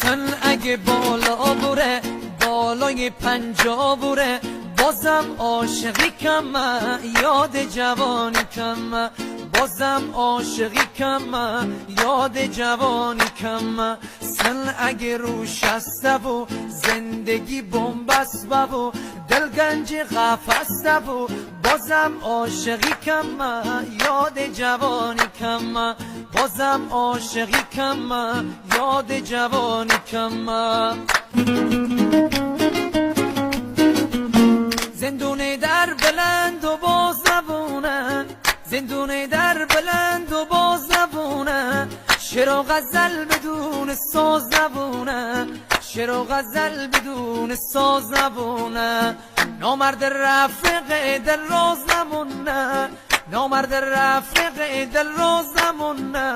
Сан аге боло буре, болои панҷо буре, бозам ошиқӣ кама, ёди ҷавонӣ кама. Бозам ошиқӣ кама, ёди ҷавонӣ кама. Сан аге рӯ шаставу зиндагӣ бунбаст баву дил ганҷи қафаставу, бозам ошиқӣ кама, ёди ҷавонӣ кама. Бозам ошиқӣ кама, ёди ҷавонӣ кама. Зиндони дар баланду боз набуна, зиндони дар баланду боз набуна, шеъру ғазал бидуни соз набуна, шеъру ғазал бидуни соз набуна. Номард рафиқ дилроз намуна, номард рафиқ дилроз намуна.